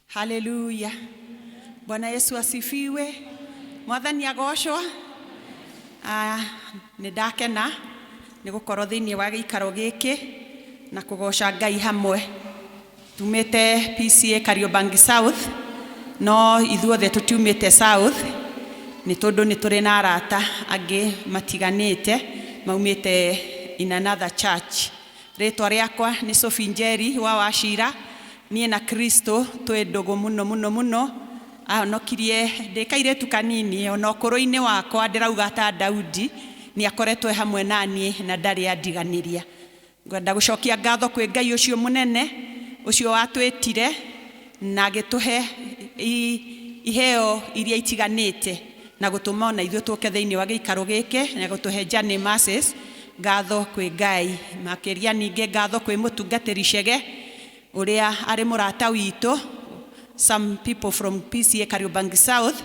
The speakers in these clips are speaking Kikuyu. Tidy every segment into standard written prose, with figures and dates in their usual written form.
Haleluya. Bwana Yesu asifiwe. Mwathani agocwo. Ah, nĩ ndakena nĩ gũkorwo thĩinĩ wa gĩikaro gĩkĩ na kũgoca Ngai hamwe. Tumĩte PCA Kariobangi South, no ithuothe tũtiumĩte South nĩ tondũ nĩ tũrĩ na arata angĩ matiganĩte maumĩte in another church. Rĩtwa rĩakwa nĩ Sophie Njeri wa Wachira. Niĩ na Kristo twĩ ndũgũ mũno mũno mũno. Ahonokirie ndĩ kairĩtu kanini, ona ũkũrũ-inĩ wakwa ndĩrauga ta Daudi, nĩ akoretwo e hamwe na niĩ na ndarĩ andiganĩria. Ngwenda gũcokia ngatho kwĩ Ngai ũcio mũnene, ũcio watwĩtire na agĩtũhe iheo iria itiganĩte na gũtũma ona ithuĩ tũke thĩinĩ wa gĩikaro gĩkĩ na gũtũhe Journey Mercies. Ngatho kwĩ Ngai. Makĩria ningĩ ngatho kwĩ mũtungatĩri Chege ũrĩa arĩ mũrata witũ, some people from PCA Kariobangi South,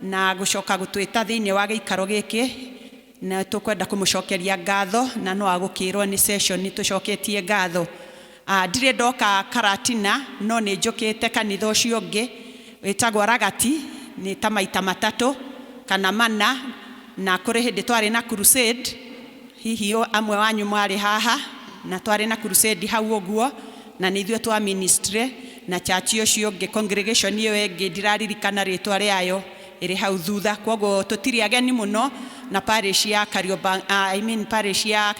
na gũcoka gũtwĩta thĩinĩ wa gĩikaro gĩkĩ, na tũkwenda kũmũcokeria ngatho, na no agũkĩrwo nĩ session tũcoketie ngatho. Ndirĩ ndoka Karatina, no nĩ njũkĩte kanitha ũcio ũngĩ wĩtagwo Ragati, nĩ ta maita matatũ kana mana, na kũrĩ hĩndĩ twarĩ na crusade, hihi amwe wanyu mwarĩ haha, na twarĩ na crusade hau ũguo, na nĩ ithuĩ twa ministry na church ũcio ũngĩ, congregation ĩyo ĩngĩ ndiraririkana rĩtwa rĩayo ĩrĩ hau thutha, koguo tũtirĩ ageni mũno na parish ya Kariobangi, I mean parish ya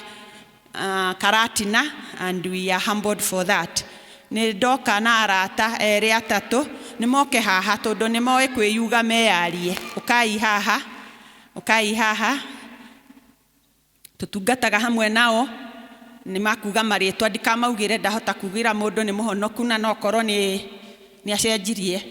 Karatina, and we are humbled for that. Nĩ ndoka na arata erĩ atatũ, nĩ moke haha tondũ nĩ moĩ kwĩyuga meyarie. Ũkai haha, ũkai haha, tũtungataga hamwe nao, nĩ makuga marĩtwa ndikamaugĩre, ndahota kugĩra mũndũ nĩ mũhonoku na no korwo nĩ acenjirie.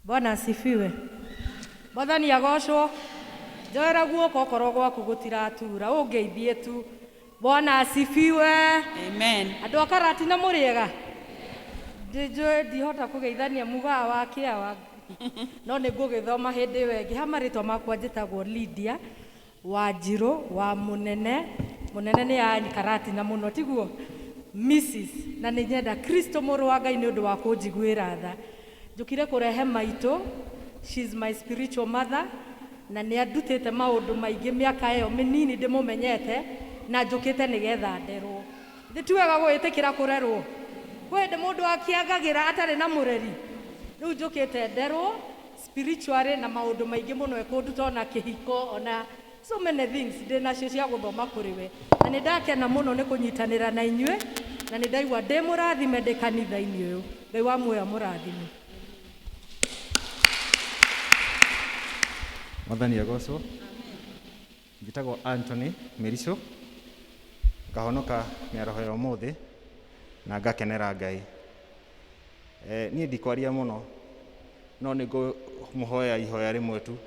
Bwana asifiwe. Mwathani agocwo. Njoera guoko okorwo gwaku gũtiratura, ũngeithie tu. Bwana asifiwe. Amen. Andũ a Karatina mũrĩega? Ndinjũĩ ndihota kũgeithania mũgaa wa kĩawa, no nĩ ngũgĩthoma hĩndĩ ĩyo ĩngĩ. Ha marĩtwa makwa njĩtagwo Lydia Wanjirũ wa Mũnene. Mũnene nĩ ya Karatina mũno, tiguo? Mrs. Na nĩ nyenda Kristo mũrũ wa Ngai nĩ ũndũ wa kũnjiguĩra tha. Njũkire kũrehe maitũ, she is my spiritual mother, na nĩ andutĩte maũndũ maingĩ mĩaka ĩyo mĩnini ndĩmũmenyete, na njũkĩte nĩgetha nderwo. Nĩ ti wega gwĩtĩkĩra kũrerwo. Kwĩ hĩndĩ mũndũ akĩangagĩra atarĩ na mũreri. Rĩu njũkĩte nderwo spiritually na maũndũ maingĩ mũno ekũnduta ona kĩhiko, ona so many things ndĩ nacio cia gũthoma kũrĩ we. Na nĩ ndakena mũno nĩ kũnyitanĩra na inyuĩ, na nĩ ndaigua ndĩ mũrathime ndĩ kanitha-inĩ ũyũ. Ngai wa muoyo amũrathime. Mwathani agocwo. Njĩtagwo Anthony Mĩricũ, ngahonoka mĩaraho ya ũmũthĩ na ngakenera Ngai. Niĩ ndikwaria mũno, no nĩ ngũmũhoya ihoya rĩmwe tu.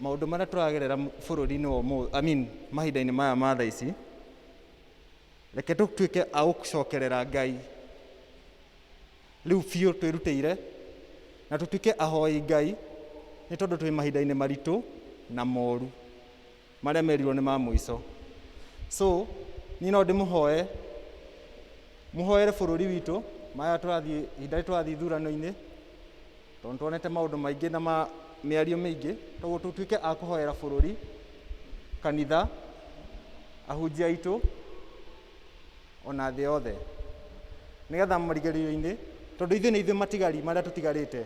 Maũndũ marĩa tũragerera bũrũri-inĩ wa ũmũthĩ, I mean, mahinda-inĩ maya ma thaa ici, reke tũtuĩke a gũcokerera Ngai rĩu biũ twĩrutĩire, na tũtuĩke ahoi Ngai, nĩ tondũ twĩ mahinda-inĩ maritũ na moru marĩa merirwo nĩ ma mũico. So niĩ no ndĩmũhoe mũhoere bũrũri witũ, maya tũrathiĩ, ihinda rĩrĩ tũrathiĩ ithurano-inĩ, tondũ nĩtuonete maũndũ maingĩ na mĩario mĩingĩ, koguo tũtuĩke a kũhoera bũrũri, kanitha, ahunjia aitũ, ona thĩ yothe, nĩgetha marigĩrĩrio-inĩ, tondũ ithuĩ nĩ ithuĩ matigari marĩa tũtigarĩte,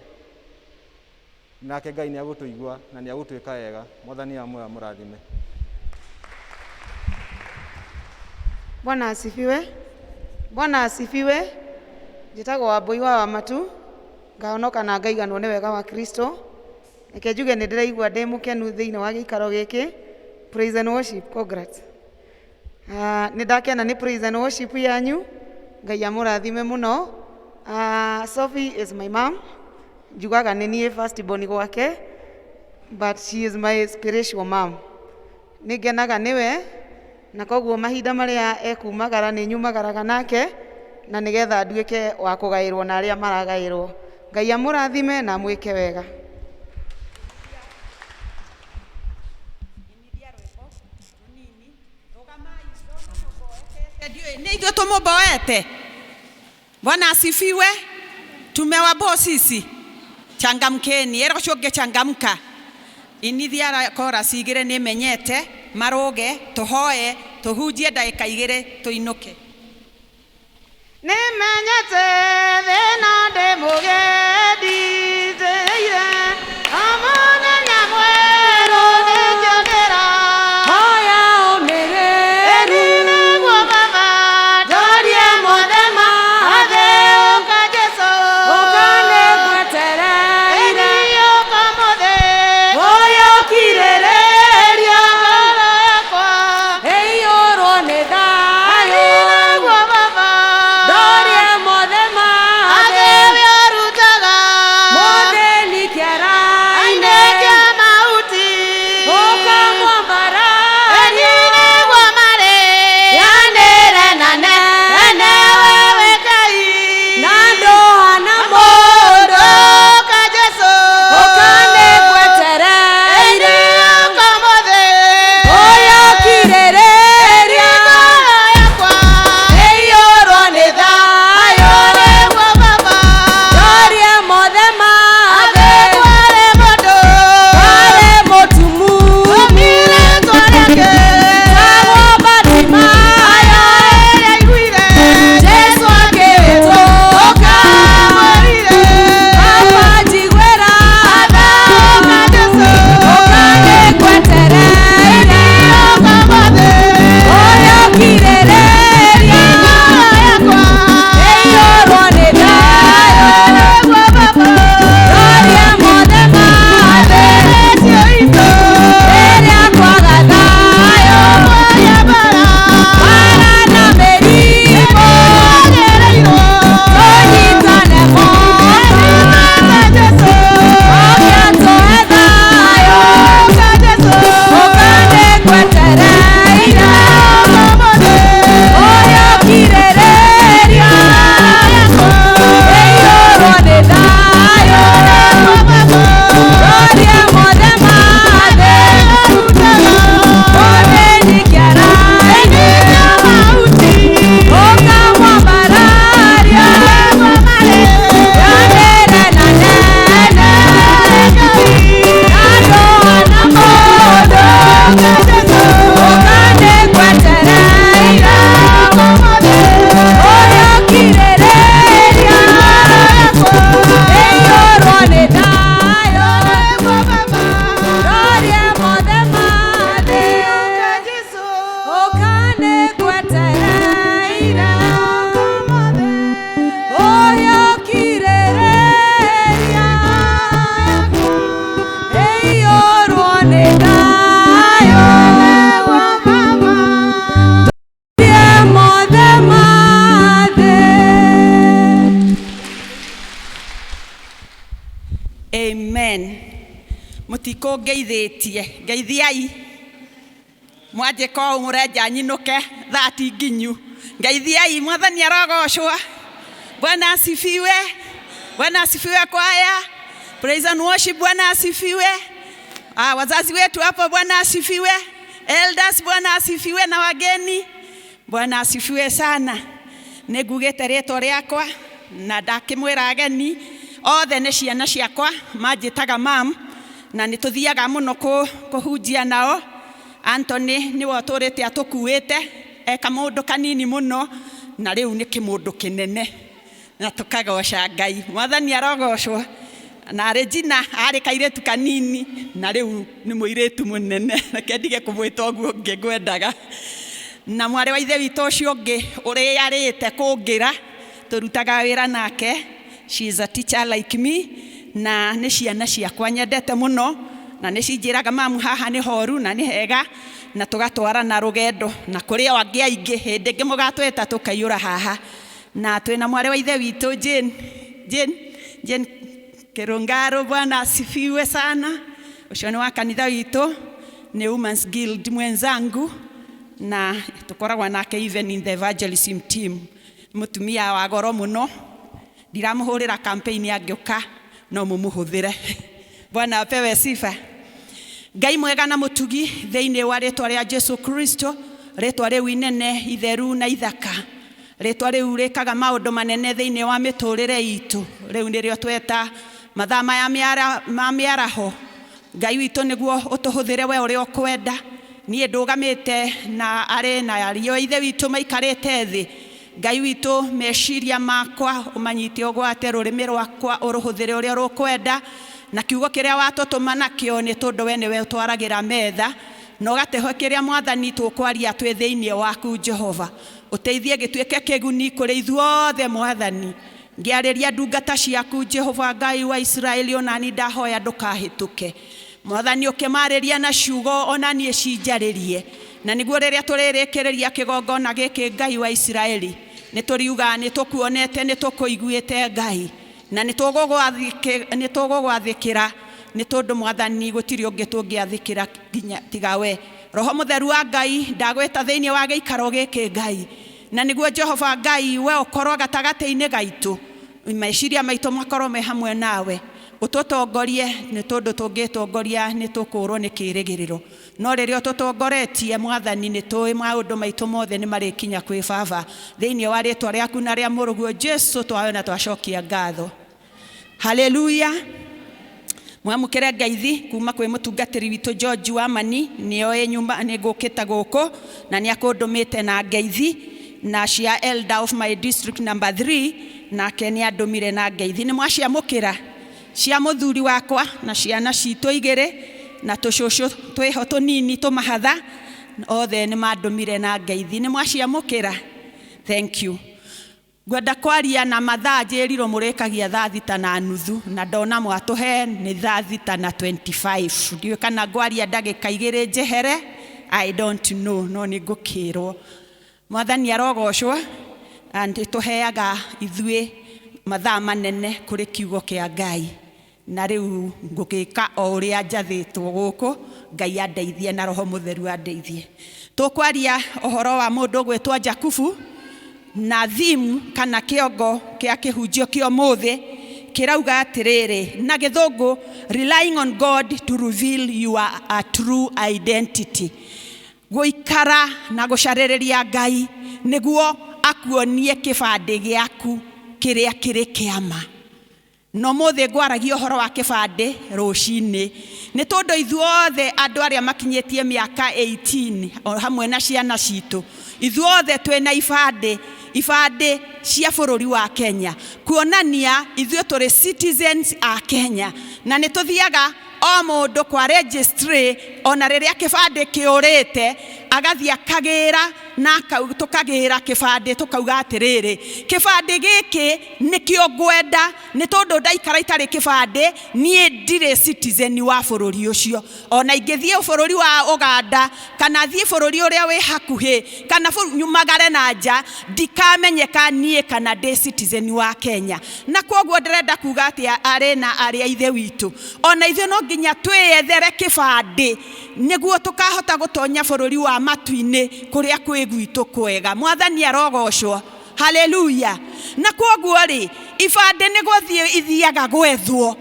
nake Ngai nĩ agũtũigua na nĩ agũtwĩka wega. Mwathani wa muoyo amũrathime. Bwana asifiwe. Bwana asifiwe. Njĩtagwo Wambũi wa Wamatu, ngahonoka na ngaiganwo nĩ wega wa Kristo. Reke njuge nĩ ndĩraigua ndĩ mũkenu thĩinĩ wa gĩikaro gĩkĩ. Praise and worship, congrats. Nĩ ndakena nĩ praise and worship yanyu. Ngai amũrathime mũno. Sophie is my mom. Njugaga nĩ niĩ first born gwake, but she is my spiritual mom. Nĩ ngenaga nĩwe, na koguo mahinda marĩa ekumagara nĩ nyumagaraga nake. Na nĩgetha nduĩke wa kũgaĩrwo na arĩa maragaĩrwo. Ngai amũrathime na amwĩke wega. Nĩ ithuĩ tũmũboete. Bwana asifiwe. Tumewabo sisi. Changamkeni, era ũcio ũngĩ changamka. Inithia chorus igĩrĩ nĩ menyete, marũge, tũhoe, tũhunjie ndagĩka igĩrĩ tũinũke. Nĩmenyete thĩna ndĩ mũgendi ndĩire, o mũthenya mwerũ nĩkĩo ndĩra. Hoya ũmĩrĩru. Ĩni nĩguo Baba, Ndorie mothe Athe ũka Jesũ. Ũka nĩngwetereire. Ĩni ũka mũthĩ. Ũyũ ũkirĩrĩria. Ngoro yakwa. Ĩiyũrwo nĩ thayũ. Ĩni nĩguo Baba, Ndorie mothe Athe we ũrutaga. Mũthĩni kĩara-inĩ. Aine kĩa mahuti. Ũka mwambararie. Ĩni nĩguo marĩ. Yanĩre na nene. Wewe Ngai. Na ndũhana mũndũ. Ũka Jesũ. Ũka nĩngwetereire. Ĩni ũka mũthĩ. Ũyũ ũkirĩrĩria. Ngoro yakwa. Ĩiyũrwo nĩ thayũ. Nĩguo Baba. Ndorie mothe Athe kwarĩ mũndũ. Warĩ mũtumumu. Rĩĩtwa rĩake. Tagwo Bartimayo. Ĩrĩa aiguire. Jesũ akĩhĩtũka. Amwĩrire. Baba njiguĩra tha. Ũka Jesũ. Ũka nĩngwetereire. Ũka mũthĩ. Ũyũ ũkirĩrĩria. Ngoro yakwa. Ĩiyũrwo nĩ thayũ. Nĩguo Baba. Ndorie mothe mathĩ. Cio itũ. Rĩrĩa kwaga thayũ. Kwaria mbara. Mara na mĩrimũ. Twagereirwo. Tũnyitane moko. Ũka Jesũ. Oke atũhe thayũ. Ũka Jesũ. Ũka nĩngwetereire. Ũka mũthĩ. Ũyũ ũkirĩrĩria. Ĩiyũrwo nĩ thayũ. Ndorie mothe mathĩ. Mũthĩni kĩara-inĩ. Ũka mwambararia. Yanĩre na nene. Na ndũhana mũndũ. Ũka nĩngwetereire. Ũyũ ũkirĩrĩria. Ĩiyũrwo nĩ thayũ. Ndorie mothe mathĩ. Ũka nĩngwetereire. Ũyũ ũkirĩrĩria. Ĩiyũrwo nĩ thayũ. Ndorie mothe mathĩ. Amen. Mũtikũngeithĩtie, ngeithiai. Mwanjĩka ũũ mũrenja nyinũke thaa ti nginyu. Ngeithiai, Mwathani arogocwo. Bwana asifiwe. Bwana asifiwe kwaya. Praise and worship, Bwana asifiwe. Ah, wazazi wetu hapo, Bwana asifiwe. Elders, Bwana asifiwe na wageni. Bwana asifiwe sana. Nĩ ngugĩte rĩtwa rĩakwa na ndakĩmwĩra ageni othe nĩ ciana ciakwa manjĩtaga mam na nĩ tũthiaga mũno kũhunjia nao. Anthony nĩwe ũtũrĩte atũkuĩte e kamũndũ kanini mũno na rĩu nĩ kĩmũndũ kĩnene na tũkagoca Ngai. Mwathani arogocwo. Na Regina arĩ kairĩtu kanini na rĩu nĩ mũirĩtu mũnene, reke ndige kũmwĩta ũguo ũngĩ ngwendaga. Na mwarĩ wa ithe witũ ũcio ũngĩ ũrĩarĩte kũngĩra, tũrutaga wĩra nake, she is a teacher like me, na nĩ ciana ciakwa nyendete mũno, na nĩ cinjĩraga mamu haha nĩ horu na nĩ hega, na tũgatwarana rũgendo na kũrĩ o angĩ aingĩ, hĩndĩ ĩngĩ mũgatwĩta tũkaiyũra haha. Na twĩna mwarĩ wa ithe witũ Jane, Jane, Jane Kĩrũngarũ, Bwana asifiwe sana. Ũcio nĩ wa kanitha witũ, nĩ Women's Guild mwenzangu, na tũkoragwo nake even in the evangelism team. Mũtumia wa goro mũno, ndiramũhũrĩra campaign angĩũka no mũmũhũthĩre. Bwana apewe sifa. Ngai mwega na mũtugi, thĩinĩ wa rĩtwa rĩa Jesu Kristo, rĩtwa rĩu inene itheru na ithaka, rĩtwa rĩu rĩkaga maũndũ manene thĩinĩ wa mĩtũrĩre itũ, rĩu nĩrĩo tweta mathaa maya ma mĩaraho. Ngai witũ nĩguo ũtũhũthĩre we ũrĩa ũkwenda. Niĩ ndũgamĩte na arĩ na ariũ a ithe witũ maikarĩte thĩ. Ngai witũ, meciria makwa ũmanyite ũgwate, rũrĩmĩ rwakwa ũrũhũthĩre ũrĩa ũrũkwenda, na kiugo kĩrĩa watũtũma nakĩo nĩ tondũ we nĩwe ũtwaragĩra metha na ũgatũhe kĩrĩa Mwathani tũkwaria twĩ thĩinĩ waku. Jehova, ũteithie gĩtuĩke kĩguni kũrĩ ithuothe. Mwathani, ngĩarĩria ndungata ciaku, Jehova Ngai wa Isiraeli, onani ndahoya ndũkahĩtũke. Mwathani, ũkĩmarĩria na ciugo ona niĩ cinjarĩrie, na nĩguo rĩrĩa tũrĩrĩkĩrĩria kĩgongona gĩkĩ, Ngai wa Isiraeli, nĩ tũriuga nĩ tũkuonete, nĩ tũkũiguĩte, Ngai, na nĩ tũgũgwathĩkĩra, nĩ tondũ Mwathani gũtirĩ ũngĩ tũngĩathĩkĩra nginya tiga we. Roho Mũtheru wa Ngai, ndagwĩta thĩinĩ wa gĩikaro gĩkĩ, Ngai, na nĩguo Jehova Ngai we ũkorwo gatagatĩ-inĩ gaitũ, meciria maitũ makorwo me hamwe nawe, ũtũtongorie, nĩ tondũ tũngĩtongoria nĩ tũkũrwo nĩ kĩrĩgĩrĩro, no rĩrĩa ũtũtongoretie, Mwathani, nĩ tũĩ maũndũ maitũ mothe nĩ marĩkinya kwĩ Baba. Thĩinĩ wa rĩtwa rĩaku na rĩa mũrũguo Jesu twawe na twacokia ngatho. Haleluya. Mwamũkĩre ngeithi kuma kwĩ mũtungatĩri witũ George Wamani, nĩoĩ nyumba nĩ ngũkĩte gũkũ na nĩ akũndũmĩte na ngeithi, na cia elder of my district number 3, nake nĩ andũmire na ngeithi. Nĩ mwaciamũkĩra cia mũthuri wakwa na ciana citũ igĩrĩ na tũcũcũ twĩho tũnini tũmahatha, othe nĩ mandũmire na ngeithi. Nĩ mwaciamũkĩra. Thank you. Ngwenda kwaria na mathaa njĩrirwo mũrĩkagia 6:30, na ndona mwatũhe nĩ 6:25. Ndiũĩ kana ngwaria ndagĩka 2 njehere, I don't know, no nĩ ngũkĩrwo. Mwathani arogocwo. Nĩ tũheaga ithuĩ mathaa manene kũrĩ kiugo kĩa Ngai, na rĩu ngũgĩka o ũrĩa njathĩtwo gũkũ. Ngai andeithie na Roho Mũtheru andeithie. Tũkwaria ũhoro wa mũndũ ũgwĩtwo Jakubu, na theme kana kĩongo kĩa kĩhunjio kĩa ũmũthĩ kĩrauga atĩrĩrĩ na gĩthũngũ, "Relying on God to reveal your a true identity." Gũikara na gũcarĩrĩria Ngai nĩguo akuonie kĩbandĩ gĩaku kĩrĩa kĩrĩ kĩama. No mũthĩ ngwaragia ũhoro wa kĩbandĩ rũcinĩ nĩ tondũ ithuothe andũ arĩa makinyĩtie mĩaka 18 o hamwe na ciana citũ, ithuothe twĩna ibandĩ, ibandĩ cia bũrũri wa Kenya, kuonania ithuĩ tũrĩ citizens a Kenya, na nĩ tũthiaga o mũndũ kwa registry ona rĩrĩa kĩbandĩ kĩũrĩte, agathiĩ akagĩra na tũkagĩra kĩbandĩ, tũkauga atĩrĩrĩ, kĩbandĩ gĩkĩ nĩkĩo ngwenda, nĩ tondũ ndaikara itarĩ kĩbandĩ niĩ ndirĩ citizen wa bũrũri ũcio. Ona ingĩthiĩ bũrũri wa Uganda kana thiĩ bũrũri ũrĩa wĩ hakuhĩ kana nyumagare na nja, ndikamenyeka niĩ kana ndĩ citizen wa Kenya. Na kwoguo ndĩrenda kuga atĩ arĩ na arĩ a ithe witũ, ona ithuĩ no nginya twĩyethere kĩbandĩ nĩguo tũkahota gũtonya bũrũri wa matu-inĩ kũrĩa kwĩ gwitũ kwega. Mwathani arogocwo. Haleluya. Na kwoguo rĩ, ibandĩ nĩ gũthiĩ ithiaga gwethwo,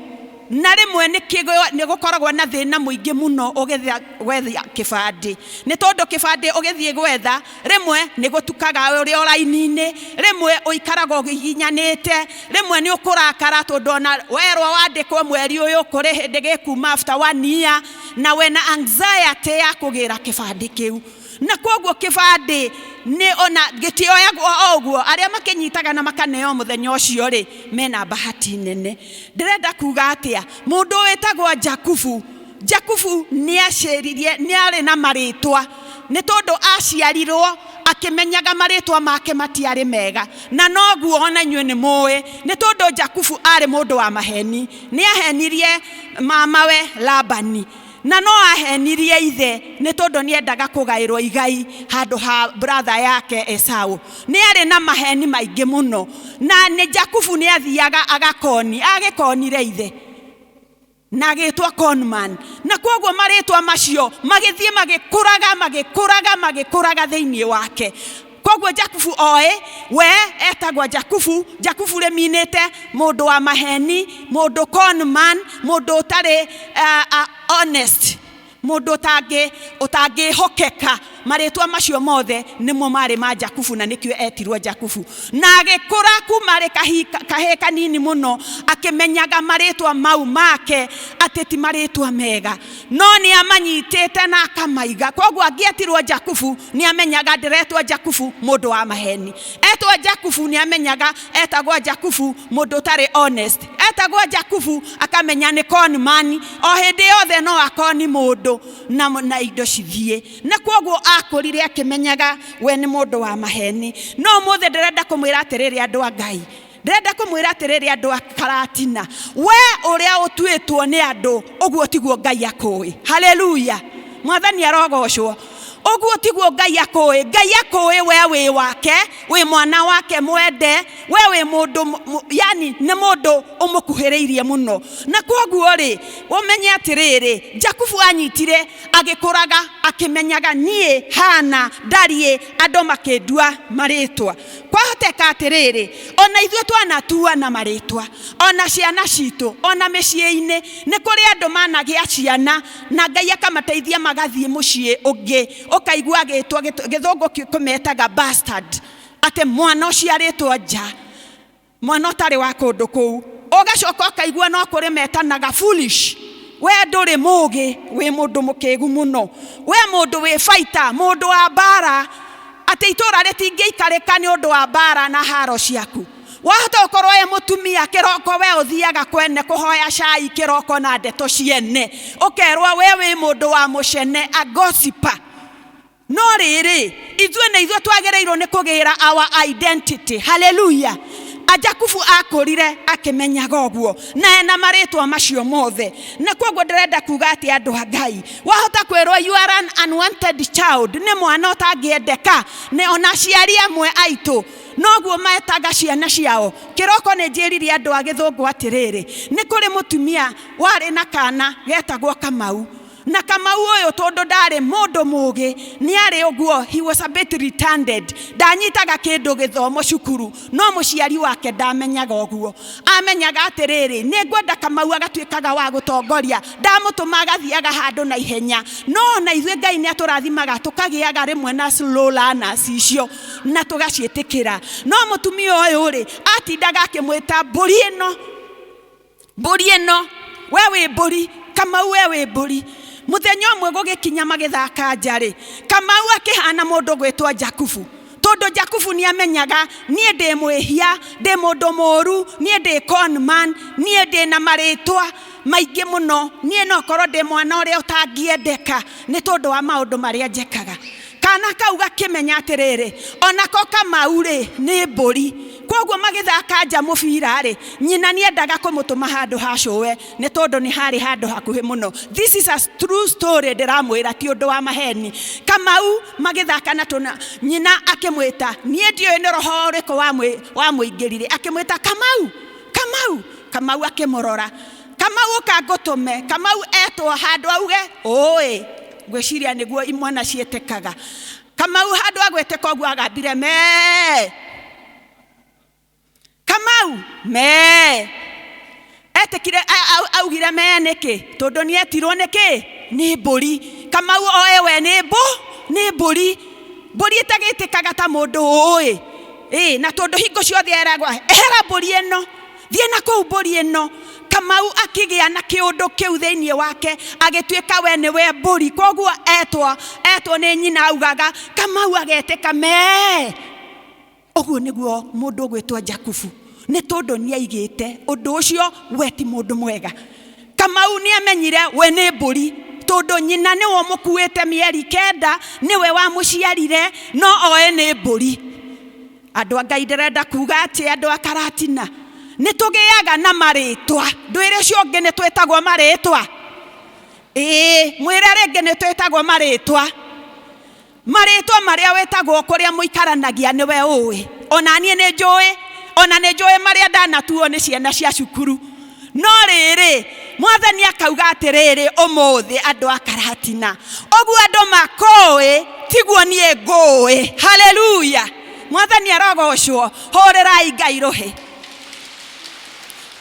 na rĩmwe nĩ gũkoragwo na thĩna mũingĩ mũno ũgĩthiĩ gwetha kĩbandĩ, nĩ tondũ kĩbandĩ ũgĩthiĩ gwetha rĩmwe nĩ gũtukaga ũrĩ o raini-inĩ, rĩmwe ũikaraga ũgiginyanĩte, rĩmwe nĩ ũkũrakara tondũ ona werwo wandĩkwo mweri ũyũ kũrĩ hĩndĩ gĩkuma after one year, na wena anxiety ya kũgĩra kĩbandĩ kĩu. Na kwoguo kĩbandĩ nĩ ona gĩtioyagwo o ũguo, arĩa makĩnyitaga na makaneo mũthenya ũcio rĩ, mena bahati nene. Ndĩrenda kuga atĩa, mũndũ wĩtagwo Jakubu, Jakubu nĩ aceririe, nĩ arĩ na marĩtwa, nĩ tondũ aciarirwo akĩmenyaga marĩtwa make matiarĩ mega, na noguo ona inyuĩ nĩ mũĩ, nĩ tondũ Jakubu arĩ mũndũ wa maheni, nĩ ahenirie mamawe Labani, na no ahenirie ithe, nĩ tondũ nĩ endaga kũgaĩrwo igai handũ ha brother yake Esau. Nĩ arĩ na maheni maingĩ mũno, na nĩ Jakubu nĩ athiaga agakoni, agĩkonire ithe na agĩtwo conman, na kwoguo marĩtwa macio magĩthiĩ magĩkũraga magĩkũraga magĩkũraga thĩinĩ wake. Koguo Koguo Jakubu oĩ we etagwo Jakubu. Jakubu rĩminĩte mũndũ wa maheni, mũndũ con man, mũndũ ũtarĩ honest, mũndũ ũtangĩhokeka. Marĩtwa macio mothe nĩmo marĩ ma Jakubu, na nĩkĩo etirwo Jakubu. Na agĩkũra kuma arĩ kahĩĩ kanini mũno, akĩmenyaga marĩtwa mau make atĩ ti marĩtwa mega, no nĩ amanyitĩte na akamaiga. Koguo angĩetirwo Jakubu nĩ amenyaga ndĩretwo Jakubu mũndũ wa maheni. Etwo Jakubu nĩ amenyaga etagwo Jakubu mũndũ ũtarĩ honest. Etagwo Jakubu akamenya nĩ con man, o hĩndĩ yothe no akoni mũndũ na indo cithiĩ. Na koguo akũrire akĩmenyaga we nĩ mũndũ wa maheni. No ũmũthĩ ndĩrenda kũmwĩra atĩrĩrĩ andũ a Ngai, ndĩrenda kũmwĩra atĩrĩrĩ andũ a Karatina, we ũrĩa ũtuĩtwo nĩ andũ ũguo tiguo Ngai akũĩ. Haleluya, Mwathani arogocwo. Ũguo tiguo Ngai akũĩ. Ngai akũĩ we wĩ wake, wĩ mwana wake mwende, we wĩ mũndũ, yani nĩ mũndũ ũmũkuhĩrĩirie mũno. Na koguo rĩ, ũmenye atĩrĩrĩ, Jakubu anyitire agĩkũraga akĩmenyaga niĩ hana ndariĩ, andũ makĩndua marĩtwa. Kwahoteka atĩrĩrĩ, ona ithuĩ twanatuana marĩtwa, ona ciana citũ, ona mĩciĩ-inĩ, nĩ kũrĩ andũ managĩa ciana na Ngai akamateithia magathiĩ mũciĩ ũngĩ, ũkaigua agĩtwo gĩthũngũ kĩmetaga bastard, atĩ mwana ũciarĩtwo nja, mwana ũtarĩ wa kũndũ kũu. Ũgacoka ũkaigua no kũrĩ metanaga foolish, we ndũrĩ mũgĩ, wĩ mũndũ mũkĩgu mũno, we mũndũ wĩ fighter, mũndũ wa mbara, atĩ itũra rĩtingĩikarĩka nĩ ũndũ wa mbara na haro ciaku. Wahota gũkorwo wĩ mũtumia kĩroko, we ũthiaga kwene kũhoya cai kĩroko na ndeto ciene, ũkerwo we wĩ mũndũ wa mũcene, a gossiper. No rĩrĩ, ithuĩ nĩ ithuĩ twagĩrĩirwo nĩ kũgĩra our identity. Haleluya. Jakubu akũrire akĩmenyaga ũguo na ena marĩtwa macio mothe. Na koguo ndĩrenda kuga atĩ andũ a Ngai, wahota kwĩrwo you are an unwanted child, nĩ mwana ũtangĩendeka nĩ ona aciari amwe aitũ noguo metaga ciana ciao. Kĩroko nĩ njĩrire andũ a gĩthũngũ atĩrĩrĩ, nĩ kũrĩ mũtumia warĩ na kana getagwo Kamau. Na Kamau ũyũ tondũ ndarĩ mũndũ mũgĩ, nĩ arĩ ũguo, he was a bit retarded, ndanyitaga kĩndũ gĩthomo cukuru, no mũciari wake ndamenyaga ũguo. Amenyaga atĩrĩrĩ, nĩ ngwenda Kamau agatuĩkaga wa gũtongoria, ndamũtũma agathiaga handũ na ihenya. No ona ithuĩ Ngai nĩ atũrathimaga tũkagĩaga rĩmwe na slow learners icio na tũgaciĩtĩkĩra. No mũtumia ũyũ rĩ, atindaga akĩmwĩta mbũri ĩno, mbũri ĩno, we wĩ mbũri, Kamau we wĩ mbũri. Mũthenya ũmwe gũgĩkinya magĩthaka nja rĩ, Kamau akĩhana mũndũ gwĩtwo Jakubu, tondũ Jakubu nĩ amenyaga niĩ ndĩ mwĩhia, ndĩ mũndũ mũũru, niĩ ndĩ con man, niĩ ndĩ na marĩtwa maingĩ mũno, niĩ no korwo ndĩ mwana ũrĩa ũtangĩendeka nĩ tondũ wa maũndũ marĩa njĩkaga. Kana kau gakĩmenya atĩrĩrĩ, onako Kamau rĩ nĩ mbũri. Koguo magĩthaka nja mũbira rĩ, nyina nĩendaga kũmũtũma handũ ha cũwe nĩ tondũ nĩ harĩ handũ hakuhĩ mũno. This is a true story, ndĩramwĩra ti ũndũ wa maheni. Kamau magĩthaka na tũna, nyina akĩmwĩta, niĩ ndiũĩ nĩ roho ũrĩkũ wamũingĩrire, akĩmwĩta Kamau, Kamau. Kamau akĩmũrora, Kamau ũka ngũtũme. Kamau etwo handũ auge ũĩ, ngwĩciria nĩguo imwana ciĩtĩkaga. Kamau handũ agwĩtĩka ũguo agambire mee. Kamau mee. Etĩkire, augire mee nĩkĩ? Tondũ nĩ etirwo nĩkĩ? Nĩ mbũri. Kamau oe we nĩ nĩ mbũri. Mbũri ĩtagĩtĩkaga ta mũndũ ũĩ. Na tondũ hingo ciothe eragwo ehera mbũri ĩno, thiĩ na kũu mbũri ĩno. Kamau akĩgĩa na kĩũndũ kĩu thĩinĩ wake, agĩtuĩka we nĩwe mbũri. Koguo etwo nĩ nyina augaga Kamau agetĩka mee. Ũguo nĩguo mũndũ ũgwĩtwo Jakubu, nĩ tondũ nĩ aigĩte ũndũ ũcio we ti mũndũ mwega. Kamau nĩ amenyire we nĩ mbũri, tondũ nyina nĩwe ũmũkuĩte mĩeri 9, nĩwe wamũciarire, no oe nĩ mbũri. Andũ a Ngai ndĩrenda kuga atĩ andũ a Karatina nĩ tũgĩaga na marĩtwa. Ndwĩre ũcio ũngĩ nĩ twĩtagwo marĩtwa. Ĩĩ, mwĩre rĩngĩ nĩ twĩtagwo marĩtwa. Marĩtwa marĩa wĩtagwo kũrĩa mũikaranagia nĩwe ũĩ. Ona niĩ nĩ njũĩ, ona nĩ njũĩ marĩa ndanatuo nĩ ciana cia cukuru. No rĩrĩ, Mwathani akauga atĩrĩrĩ ũmũthĩ andũ a Karatina, ũguo andũ makũĩ tiguo niĩ ngũĩ. Haleluya. Mwathani arogocwo. Hũrĩrai Ngai rũhĩ.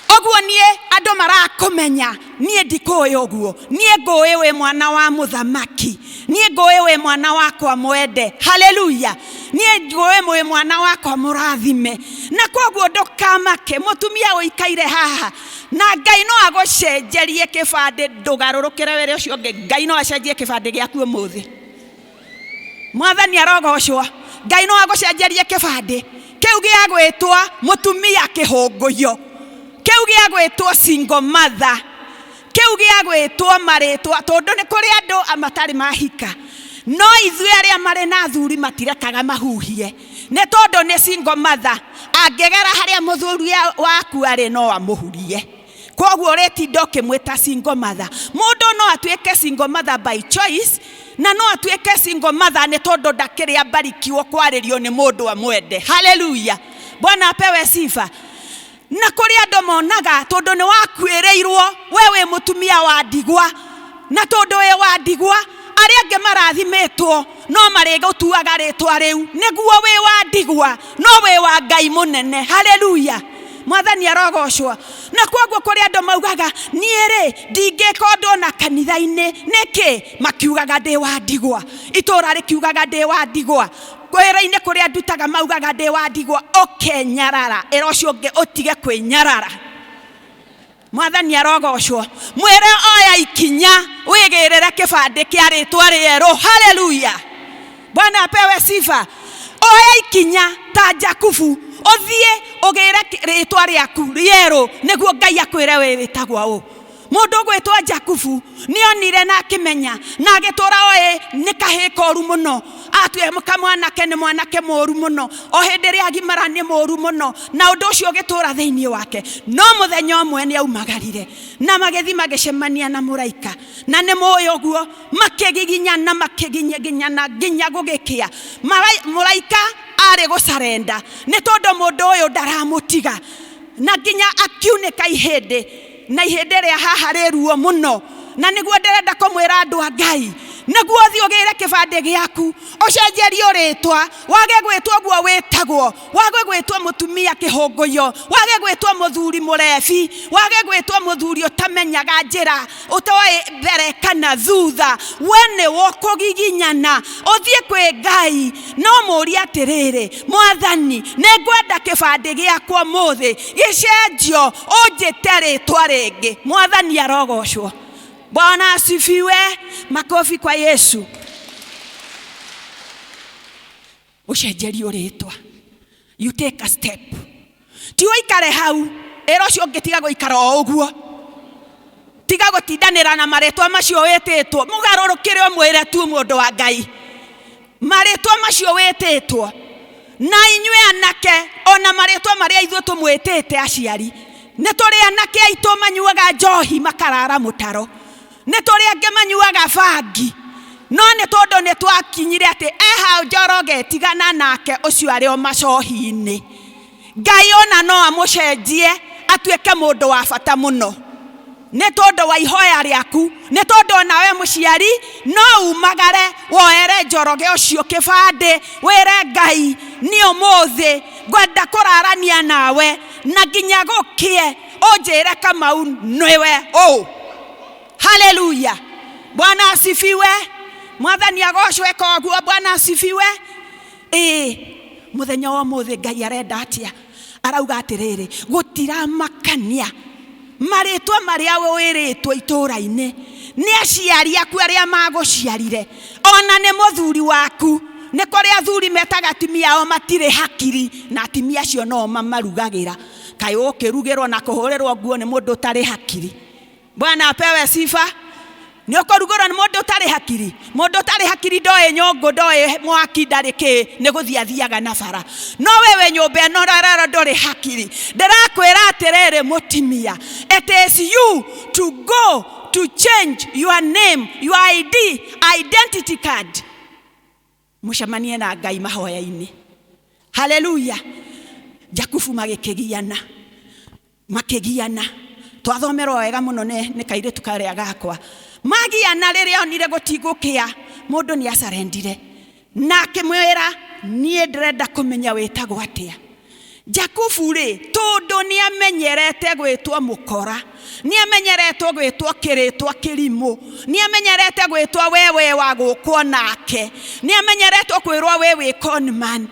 Ũguo niĩ andũ marakũmenya, niĩ ndikũĩ ũguo. Niĩ ngũĩ wĩ mwana wa mũthamaki, niĩ ngũĩ wĩ mwana wakwa mwende. Haleluya. Niĩ ngũĩ wĩ mwana wakwa mũrathime. Na koguo ndũkamake, mũtumia ũikaire haha, na Ngai no agũcenjerie kĩbandĩ, ndũgarũrũkĩre wĩra ũcio ũngĩ. Ngai no acenjie kĩbandĩ gĩaku ũmũthĩ. Mwathani arogocwo. Ngai no agũcenjerie kĩbandĩ kĩu gĩa gwĩtwo mũtumia kĩhũngũyo, kĩu gĩa gwĩtwo single mother, kĩu gĩa gwĩtwo marĩtwa, tondũ nĩ kũrĩ andũ matarĩ mahika. No ithuĩ arĩa marĩ na athuri matirekaga mahuhie, nĩ tondũ nĩ single mother. Angĩgera harĩa mũthuri waku arĩ no amũhurie. Koguo ũrĩtinda ũkĩmwĩta single mother. Mũndũ no atuĩke single mother by choice, na no atuĩke single mother nĩ tondũ ndakĩrĩ ambarikiwo kwarĩrio nĩ mũndũ amwende. Haleluya. Bwana apewe sifa. Na kũrĩ andũ monaga tondũ nĩ wakuĩrĩirwo, we wĩ mũtumia wa ndigwa, na tondũ wĩ wa ndigwa, arĩa angĩ marathimĩtwo no marĩgũtuaga rĩtwa rĩu, nĩguo wĩ wa ndigwa, no wĩ wa Ngai mũnene. Haleluya. Mwathani arogocwo. Na koguo kũrĩ andũ maugaga, niĩ rĩ ndingĩka ũndũ ona kanitha-inĩ. Nĩkĩ? Makiugaga ndĩ wa ndigwa, itũũra rĩkiugaga ndĩ wa ndigwa, wĩra-inĩ kũrĩa ndutaga maugaga ndĩ wa ndigwa. Ũkenyarara, ĩra ũcio ũngĩ ũtige kwĩnyarara. Mwathani arogocwo. Mwĩre oya ikinya wĩgĩrĩre kĩbandĩ kĩa rĩtwa rĩerũ. Haleluya. Bwana apewe sifa. Oya ikinya ta Jakubu, ũthiĩ ũgĩre rĩtwa rĩaku rĩerũ, nĩguo Ngai akwĩre wĩ wĩtagwo ũ. Mũndũ ũgwĩtwo Jakubu nĩonire na akĩmenya, na agĩtũra oĩ nĩ kahĩĩ koru mũno. Atue kamwanake nĩ mwanake mũru mũno, o hĩndĩ ĩrĩa agimara nĩ mũru mũno, na ũndũ ũcio ũgĩtũra thĩinĩ wake. No mũthenya ũmwe nĩ aumagarire, na magĩthiĩ magĩcemania na mũraika, na nĩ mũĩ ũguo, makĩgiginyana, makĩgiginyana nginya gũgĩkĩa. Mũraika arĩ gũcarenda, nĩ tondũ mũndũ ũyũ ndaramũtiga, na nginya akiunĩka ihĩndĩ, na ihĩndĩ rĩa haha rĩ ruo mũno. Na nĩguo ndĩrenda kũmwĩra andũ a Ngai, nĩguo ũthiĩ ũgĩre kĩbandĩ gĩaku, ũcenjerio rĩtwa, wage gwĩtwo ũguo wĩtagwo, wage gwĩtwo mũtumia kĩhũngũyo, wage gwĩtwo mũthuri mũrebi, wage gwĩtwo mũthuri ũtamenyaga njĩra, ũtoĩ mbere kana thutha. We nĩ wokũgiginyana, ũthiĩ kwĩ Ngai, no mũũrie atĩrĩrĩ, Mwathani, nĩngwenda kĩbandĩ gĩakwa ũmũthĩ gĩcenjio, ũnjĩte rĩtwa rĩngĩ. Mwathani arogocwo. Bwana asifiwe. Makofi kwa Yesu. Ũcenjerio rĩtwa. You take a step. Ti ũikare hau, ĩra ũcio ũngĩ tiga gũikara o ũguo. Tiga gũtindanĩra na marĩtwa macio wĩtĩtwo. Mũgarũrũkĩre ũmwĩre tu mũndũ wa Ngai. Marĩtwa macio wĩtĩtwo. Na inyuĩ anake, ona marĩtwa marĩa ithuĩ tũmwĩtĩte aciari. Nĩ tũrĩ anake aitũ manyuaga njohi makarara mũtaro. Nĩ tũrĩ angĩ manyuaga bangi. No nĩ tondũ nĩ twakinyire atĩ eha Njoroge tigana nake ũcio arĩ o macohi-inĩ. Ngai ona no amũcenjie atuĩke mũndũ wa bata mũno. Nĩ tondũ wa ihoya rĩaku, nĩ tondũ onawe mũciari no umagare woere Njoroge ũcio kĩbandĩ, wĩre Ngai niĩ ũmũthĩ ngwenda kũrarania nawe na nginya gũkĩe ũnjĩre Kamau nĩwe ũ. Haleluya. Bwana asifiwe. Mwathani agocwe koguo. Bwana asifiwe. Ĩĩ, mũthenya wa ũmũthĩ Ngai arenda atĩa? Arauga atĩrĩrĩ, gũtiramakania marĩtwa marĩa wĩrĩtwo itũũra-inĩ nĩ aciari aku arĩa magũciarire, ona nĩ mũthuri waku. Nĩ kũrĩ athuri metaga atumia ao matirĩ hakiri, na atumia acio no mamarugagĩra. Kaĩ ũkĩrugĩrwo na kũhũrĩrwo nguo nĩ mũndũ ũtarĩ hakiri? Bwana apewe sifa. Nĩ ũkũrugĩrwo nĩ mũndũ ũtarĩ hakiri? Mũndũ ũtarĩ hakiri ndoĩ nyũngũ, ndoĩ mwaki, ndarĩ kĩ, nĩ gũthiĩ athiaga na bara. No we wĩ nyũmba ĩno rero ndũrĩ hakiri. Ndĩrakwĩra atĩrĩrĩ mũtumia, it is you to go to change your name, your ID, identity card. Mũcemanie na Ngai mahoya-inĩ. Haleluya. Jakubu magĩkĩgiana, makĩgiana. Twathomerwo wega mũno nĩ kairĩtu karĩa gakwa. Magiana rĩrĩa onire gũtigũkĩa, mũndũ nĩ acarendire. Na akĩmwĩra, Niĩ ndĩrenda kũmenya wĩtagwo atĩa. Jakubu rĩ, tondũ nĩ amenyerete gwĩtwo mũkora, nĩ amenyerete gwĩtwo kĩrĩtwa kĩrimũ, nĩ amenyerete gwĩtwo wewe wa gũkwo nake, nĩ amenyerete kwĩrwo we wĩ conman.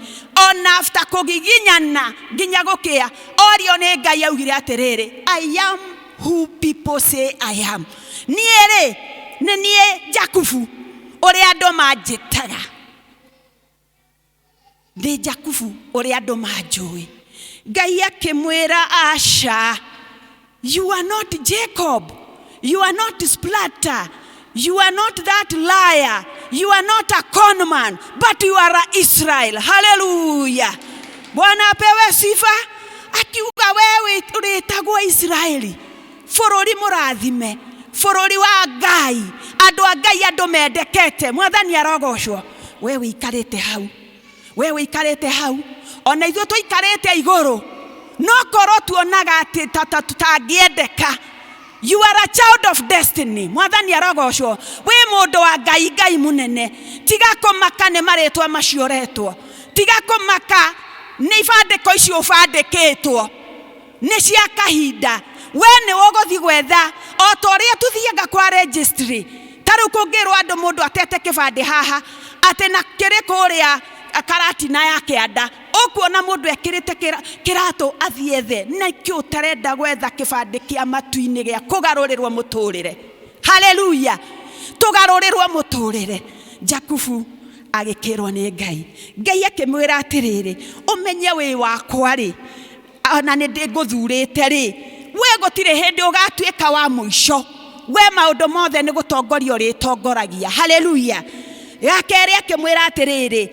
Ona after kũgiginyana nginya gũkĩa, orio nĩ Ngai augire atĩrĩrĩ, I am who people say I am. Niĩ rĩ, nĩ niĩ Jakubu ũrĩa andũ manjĩtaga. Ndĩ Jakubu ũrĩa andũ manjũĩ. Ngai akĩmwĩra aca, you are not Jacob, you are not splatter, you are not that liar, you are not a conman, but you are a Israel. Hallelujah. Bwana apewe sifa. Akiuga wewe ũrĩtagwo Israeli, bũrũri mũrathime, bũrũri wa Ngai, andũ a Ngai, andũ mendekete. Mwathani arogocwo. We wĩikarĩte hau, we wĩikarĩte hau, ona ithuĩ tũikarĩte igũrũ, no korwo tuonaga atĩ tũtangĩendeka. You are a child of destiny. Mwathani arogocwo. Wĩ mũndũ wa Ngai, Ngai mũnene. Tiga kũmaka nĩ marĩtwa macio ũretwo, tiga kũmaka nĩ ibandĩko icio ũbandĩkĩtwo, nĩ cia kahinda. We nĩ ũgũthiĩ gwetha o ta ũrĩa tũthiaga kwa registry. Ta rĩu kũngĩrwo andũ mũndũ atete kĩbandĩ haha atĩ na kĩrĩ kũrĩa karatina ya kĩanda, ũkuona mũndũ ekĩrĩte kĩratũ athiĩ ethe. Nĩkĩ ũtarenda gwetha kĩbandĩ kĩa matu-inĩ gĩa kũgarũrĩrwo mũtũrĩre? Haleluya, tũgarũrĩrwo mũtũrĩre. Jakubu agĩkĩrwo nĩ Ngai. Ngai akĩmwĩra atĩrĩrĩ, ũmenye wĩ wakwa rĩ, ona nĩ ndĩngũthurĩte rĩ, we gũtirĩ hĩndĩ ũgatuĩka wa mũico. We maũndũ mothe nĩ gũtongoria ũrĩtongoragia. Haleluya. Ya kerĩ akĩmwĩra atĩrĩrĩ,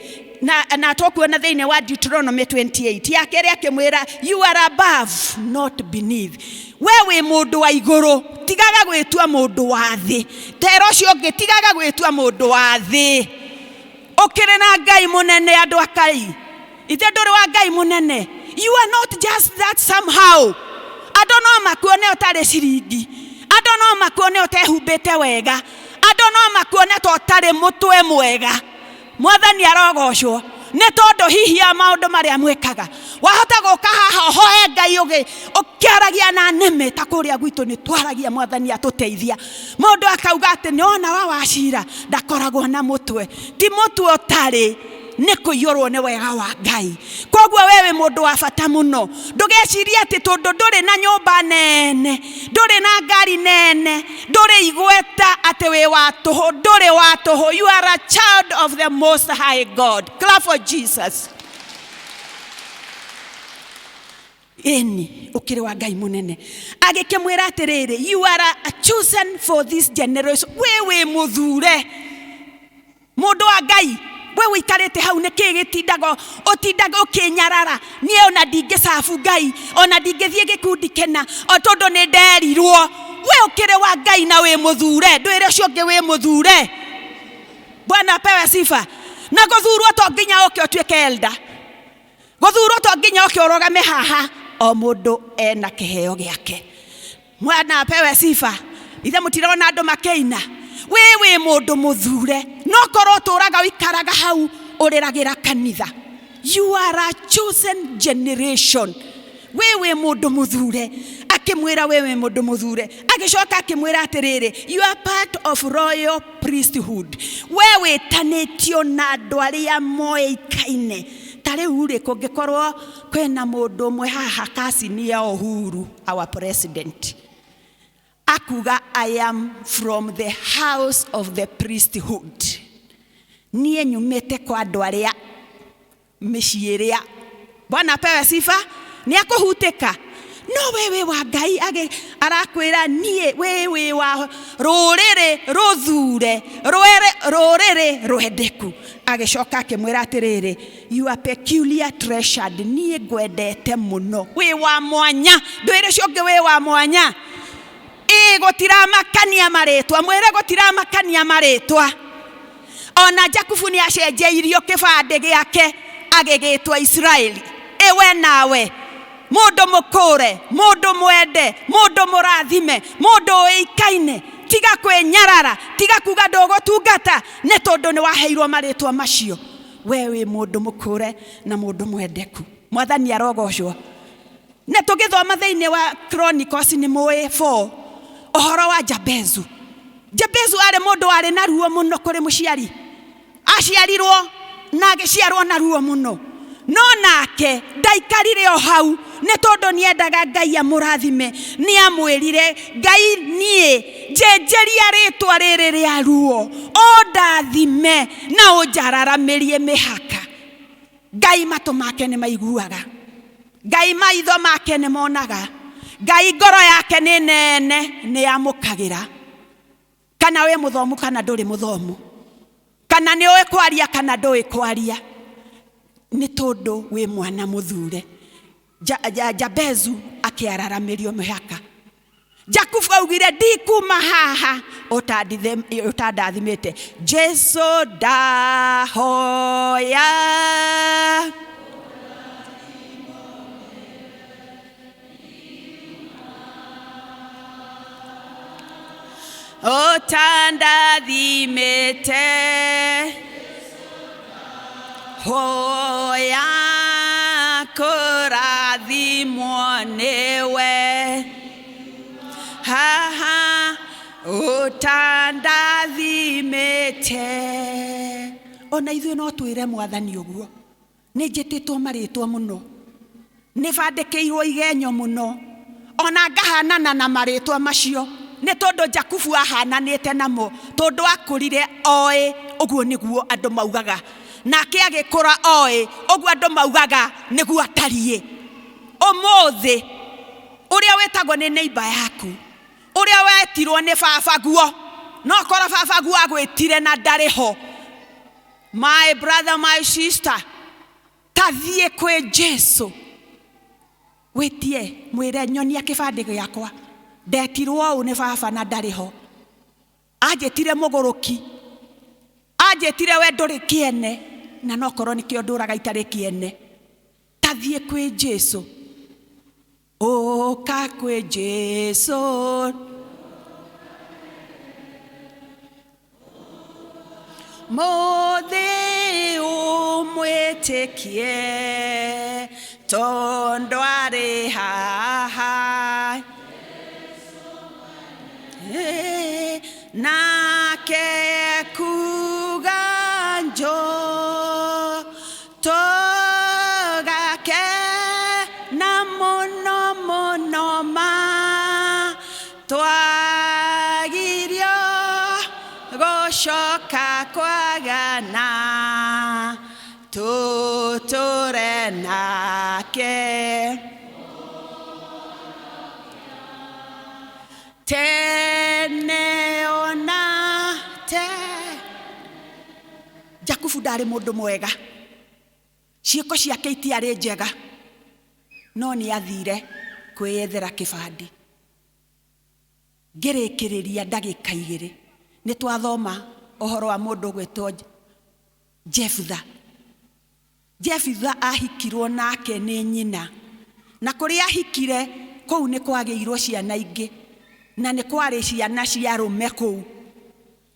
na tũkuona thĩinĩ wa Deuteronomy 28, ya kerĩ akĩmwĩra you are above not beneath. We wĩ mũndũ wa igũrũ, tigaga gwĩtua mũndũ wa thĩ. Tera ũcio ũngĩ, tigaga gwĩtua mũndũ wa thĩ. Ũkĩrĩ na Ngai mũnene, andũ akai. Ithe ndũrĩ wa Ngai mũnene. You are not just that somehow. Andũ no makuone ũtarĩ ciringi, andũ no makuone ũtehumbĩte wega, andũ no makuone ta ũtarĩ mũtwe mwega. Mwathani arogocwo. Nĩ tondũ hihi ya maũndũ marĩa mwĩkaga. Wahota gũka haha ũhoe Ngai ũkĩaragia na nĩmĩ, ta kũrĩa gwitũ nĩ twaragia Mwathani atũteithia. Mũndũ akauga atĩ nĩ ona wa wacira ndakoragwo na mũtwe. Ti mũtwe ũtarĩ, nĩ kũiyũrwo nĩ wega wa Ngai. Koguo we wĩ mũndũ wa bata mũno. Ndũgecirie atĩ tondũ ndũrĩ na nyũmba nene, ndũrĩ na ngari nene, ndũrĩ igweta atĩ wĩ wa tũhũ. Ndũrĩ wa tũhũ. You are a child of the Most High God. Clap for Jesus. Ĩni, ũkĩrĩ wa Ngai mũnene. Agĩkĩmwĩra atĩrĩrĩ, you are a chosen for this generation. We wĩ mũthure. Mũndũ wa Ngai, we wĩikarĩte hau nĩkĩ gĩtindaga ũtindaga ũkĩnyarara? Niĩ ona ndingĩcabu Ngai, ona ndingĩthiĩ gĩkundi kĩna, o tondũ nĩ nderirwo. We ũkĩrĩ wa Ngai na wĩ mũthure. Ndwĩre ũcio ũngĩ wĩ mũthure. Bwana apewe sifa. Na gũthurwo to nginya ũke ũtuĩke elder. Gũthurwo to nginya ũke ũrũgame haha. O mũndũ ena kĩheo gĩake. Mwana apewe sifa. Ithe mũtirona andũ makĩina. We wĩ mũndũ mũthure, no korwo ũtũraga ũikaraga hau ũrĩragĩra kanitha. You are a chosen generation. We wĩ mũndũ mũthure. Akĩmwĩra we wĩ mũndũ mũthure. Agĩcoka akĩmwĩra atĩrĩrĩ, you are part of royal priesthood. We wĩtanĩtio na andũ arĩa moĩkaine. Ta rĩu rĩ, kũngĩkorwo kwĩna mũndũ ũmwe haha kacini ya Uhuru, our president, akuga I am from the house of the priesthood. Niĩ nyumĩte kwa andũ arĩa mĩciĩ ĩrĩa. Bwana apewe sifa. Nĩ akũhutĩka. No we wĩ wa Ngai, arakwĩra niĩ we wĩ wa rũrĩrĩ rũthure, rũrĩrĩ rwendeku. Agĩcoka akĩmwĩra atĩrĩrĩ, you are peculiar treasured. Niĩ ngwendete mũno. Wĩ wa mwanya. Ndwĩre ũcio ũngĩ wĩ wa mwanya. Ĩ gũtiramakania marĩtwa. Mwĩre gũtiramakania marĩtwa. Ona Jakubu nĩ acenjeirio kĩbandĩ gĩake agĩgĩtwo Israeli. Ĩ we nawe, mũndũ mũkũre, mũndũ mwende, mũndũ mũrathime, mũndũ ũĩkaine, tiga kwĩnyarara, tiga kuga ndũgũtungata nĩ tondũ nĩ waheirwo marĩtwa macio. We wĩ mũndũ mũkũre na mũndũ mwendeku. Mwathani arogocwo. Na tũgĩthoma thĩinĩ wa Chronicles nĩ mũĩ 4 ũhoro wa Jabezu. Jabezu arĩ mũndũ warĩ na ruo mũno kũrĩ mũciari. Aciarirwo na agĩciarwo na ruo mũno, no nake ndaikarire o hau nĩ tondũ nĩendaga Ngai amũrathime. Nĩ amwĩrire Ngai, niĩ njenjeria rĩtwa rĩrĩ rĩa ruo, ũndathime na ũnjararamĩrie mĩhaka. Ngai matũ make nĩ maiguaga, Ngai maitho make nĩ monaga, Ngai ngoro yake nĩ nene, nĩ yamũkagĩra. Kana wĩ mũthomu kana ndũrĩ mũthomu, kana nĩ ũĩ kwaria kana ndũĩ kwaria, nĩ tondũ wĩ mwana mũthure. Jabezu akĩararamĩrio mĩhaka. Jakubu augire ndikuma haha ũtandathimĩte. Jesu ndahoya ũtandathimĩte, hoya kũrathimwo nĩwe, haha ũtandathimĩte. Ona ithuĩ no twĩre Mwathani ũguo. Nĩ njĩtĩtwo marĩtwa mũno, nĩ bandĩkĩirwo igenyo mũno, ona ngahanana na marĩtwa macio, nĩ tondũ Jakubu ahananĩte namo, tondũ akũrire oĩ ũguo nĩguo andũ maugaga, nake agĩkũra oĩ ũguo andũ maugaga nĩguo atariĩ. Ũmũthĩ ũrĩa wĩtagwo nĩ neighbor yaku, ũrĩa wetirwo nĩ babaguo, no korwo babaguo agwĩtire na ndarĩ ho, my brother, my sister, tathiĩ kwĩ Jesu wĩtie, mwĩre nyonia kĩbandĩ gĩakwa, ndetirwo ũũ nĩ baba na ndarĩ ho, anjĩtire mũgũrũki, anjĩtire we ndũrĩ kĩene, na no korwo nĩkĩo ndũraga itarĩ kĩene. Tathiĩ kwĩ Jesu, ũka kwĩ Jesu, mũthĩ ũmwĩtĩkie, tondũ arĩ haha, nake kuga njũ tũgake na mũno mũno ma twagirio gũcoka kwagana, tũtũre nake tene ona te. Jakubu ndarĩ mũndũ mwega, ciĩko ciake itiarĩ njega, no nĩ athire kwĩyethera kĩbandĩ. Ngĩrĩkĩrĩria ndagĩka igĩrĩ, nĩ twathoma ũhoro wa mũndũ ũgwĩtwo Jefutha. Jefutha ahikirwo nake nĩ nyina, na kũrĩa ahikire kũu nĩ kwagĩirwo ciana ingĩ, na nĩ kwarĩ ciana cia arũme kũu.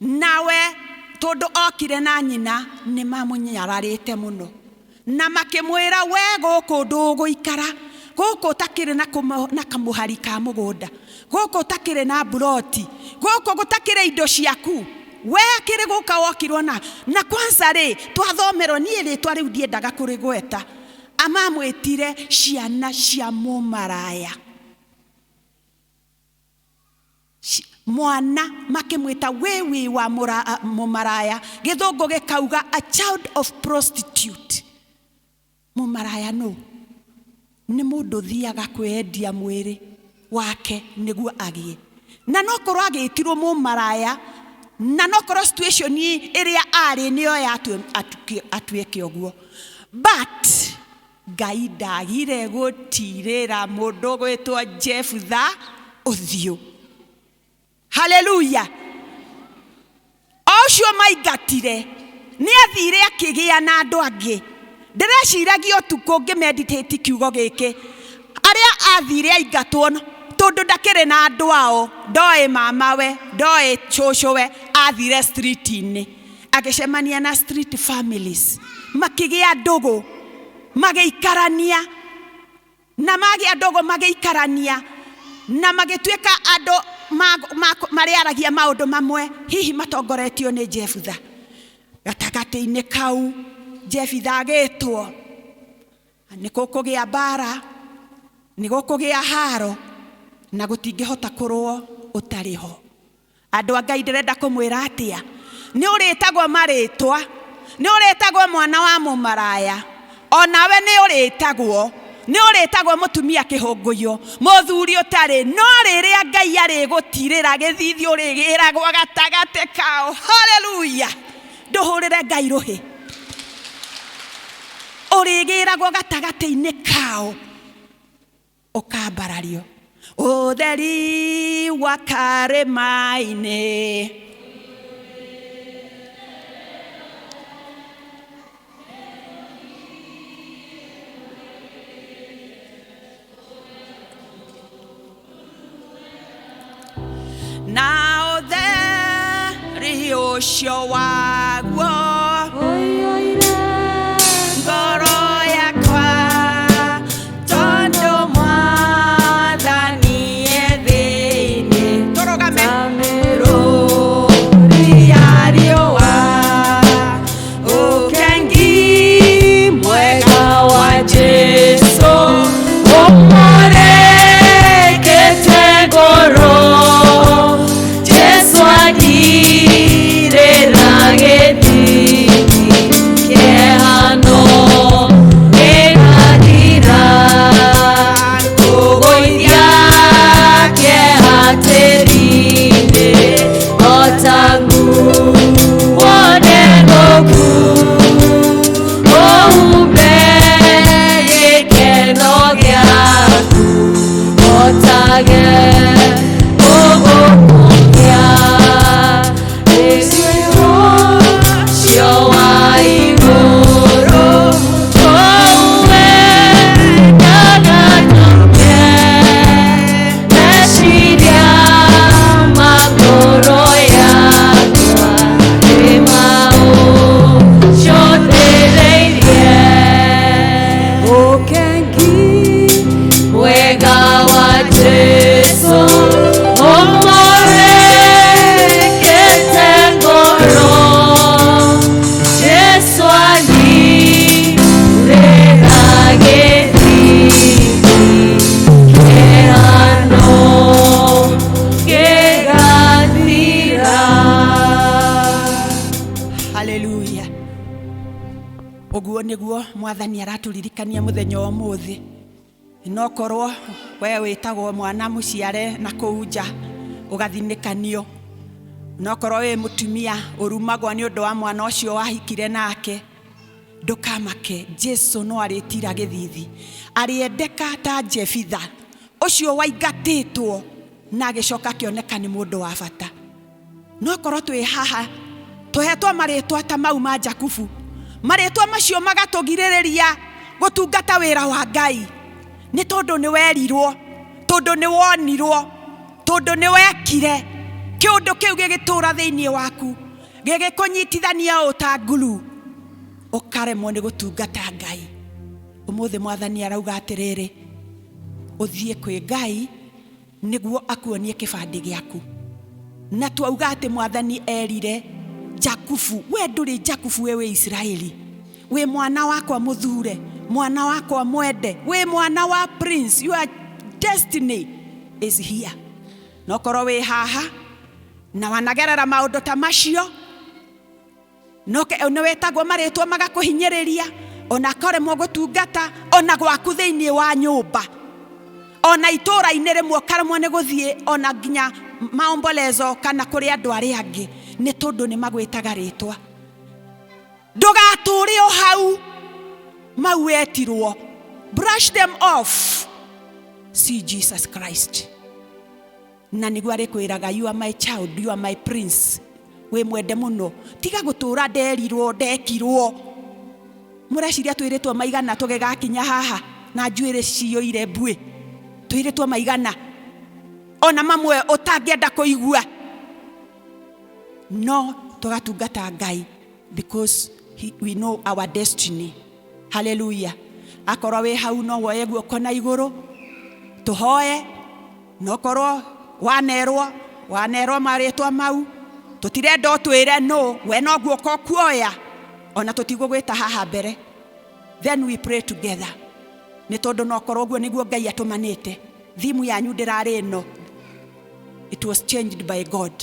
Nawe tondũ okire na nyina nĩ mamũnyararĩte mũno, na makĩmwĩra we gũkũ ndũgũikara, gũkũ ũtakĩrĩ na kamũhari ka mũgũnda, gũkũ ũtakĩrĩ na mburoti, gũkũ gũtakĩrĩ indo ciaku, we kĩrĩ gũka wokirwo na kwanza rĩ twathomerwo, niĩ rĩtwa rĩu ndiendaga kũrĩgweta, amamwĩtire ciana cia mũmaraya. Mwana makĩmwĩta wĩ wĩ wa mũmaraya, gĩthũngũ gĩkauga a child of prostitute. Mũmaraya nũ? Nĩ mũndũ ũthiaga kwĩendia mwĩrĩ wake nĩguo agĩe. Na no korwo agĩtirwo mũmaraya, na no korwo situation ĩrĩa arĩ nĩyo atuĩke ũguo. But Ngai ndagire gũtirĩra mũndũ ũgwĩtwo Jefutha ũthiũ. Haleluya. O ũcio maingatire nĩ athire akĩgĩa na andũ angĩ. Ndĩreciragia ũtukũ ngĩmeditate kiugo gĩkĩ, arĩa athire aingatwo tondũ ndakĩrĩ na andũ ao, ndoĩ mamawe, ndoĩ cũcũwe, athire street-inĩ agĩcemania na street families. Makĩgĩa ndũgũ, magĩikarania, na magĩa ndũgũ magĩikarania, na magĩtuĩka andũ marĩaragia maũndũ mamwe, hihi matongoretio nĩ Jefutha. Gatagatĩ-inĩ kau Jefitha agĩtwo, nĩ gũkũgĩa mbara, nĩ gũkũgĩa haro, na gũtingĩhota kũrũo ũtarĩ ho. Andũ a Ngai, ndĩrenda kũmwĩra atĩa? Nĩ ũrĩtagwo marĩtwa, nĩ ũrĩtagwo mwana wa mũmaraya, onawe nĩ ũrĩtagwo, nĩ ũrĩtagwo mũtumia kĩhũngũyũ, mũthuri ũtarĩ, no rĩrĩa Ngai arĩgũtirĩra gĩthithi ũrĩgĩragwo gatagatĩ kao. Haleluya! Ndũhũrĩre Ngai rũhĩ. Ũrĩgĩragwo gatagatĩ-inĩ kao, ũkambarario. Ũtheri wa karĩma-inĩ, na ũtheri ũcio waguo ngoro yakwa, tondũ Mwathani e thĩinĩ. Tũrũgame. Mĩrũri ya riũa, ũkengi mwega wa Jesũ ũmũrĩkĩte ngoro. Jesũ andirĩra gĩthithi, kĩehano gĩgathira, kũgũithia kĩeha tĩri-inĩ o ta nguo ndenũku, ũhumbe gĩkeno gĩaku otage ũgũkũgĩa ũcio wa igũrũ kũu meciria ma ngoro yakwa nĩ maũcothereirie ũkengi mwega wa Jesũ ũmũrĩkĩte ngoro. Jesũ andirĩra gĩthithi, kĩhano gĩgathira. Haleluya! Ũguo nĩguo Mwathani araturirikania mũthenya wa ũmũthĩ. No korwo we wĩtagwo mwana mũciare na kũu nja ũgathinĩkanio, no korwo wĩ mũtumia ũrumagwo nĩ ũndũ wa mwana ũcio wahikire nake, ndũkamake. Jesu no arĩtira gĩthithi, arĩendeka ta Jefitha ũcio waingatĩtwo na agĩcoka akĩoneka nĩ mũndũ wa bata. No korwo twĩ haha tũhetwo marĩtwa ta mau ma Jakubu, marĩtwa macio magatũgirĩrĩria gũtungata wĩra wa Ngai, nĩ tondũ nĩ werirwo, tondũ nĩ wonirwo, tondũ nĩ wekire kĩũndũ kĩu gĩgĩtũra thĩinĩ waku, gĩgĩkũnyitithania ũũ ta nguru, ũkaremwo nĩ gũtungata Ngai. Ũmũthĩ Mwathani arauga atĩrĩrĩ, ũthiĩ kwĩ Ngai nĩguo akuonie kĩbandĩ gĩaku. Na twauga atĩ Mwathani erire Jakubu, we ndũrĩ Jakubu, we wĩ Isiraeli, wĩ mwana wakwa mũthure, mwana wakwa mwende, wĩ mwana wa prince, your destiny is here. No korwo wĩ haha na wanagerera maũndũ ta macio, no nĩ wetagwo marĩtwa magakũhinyĩrĩria, ona akaremwo gũtungata ona gwaku thĩinĩ wa nyũmba, ona itũũra-inĩ rĩmwe ũkaremwo nĩ gũthiĩ ona nginya maombolezo kana kũrĩ andũ arĩa angĩ, nĩ tondũ nĩ magwĩtaga rĩtwa. Ndũgatũre o hau mau wetirwo, brush them off, see Jesus Christ, na nĩguo arĩkwĩraga, "You are my child, you are my prince, wĩ mwende mũno." Tiga gũtũra nderirwo, ndekirwo. Mũreciria twĩrĩtwo maigana tũgĩgakinya haha na njuĩrĩ ciyũire mbuĩ? Twĩrĩtwo maigana, ona mamwe ũtangĩenda kũigua, no tũgatungata Ngai because We know our destiny. Haleluya. Akorwo wĩ hau no woye guoko na igũrũ tũhoe, nokorwo wanerwo wanerwo marĩtwa mau tũtirenda ũtwĩre no we no guoko kuoya ona tũtigũgwĩta haha mbere. Then we pray together nĩ tondũ nokorwo ũguo nĩguo Ngai atũmanĩte. Thimu yanyu ndĩrarĩ ĩno, it was changed by God.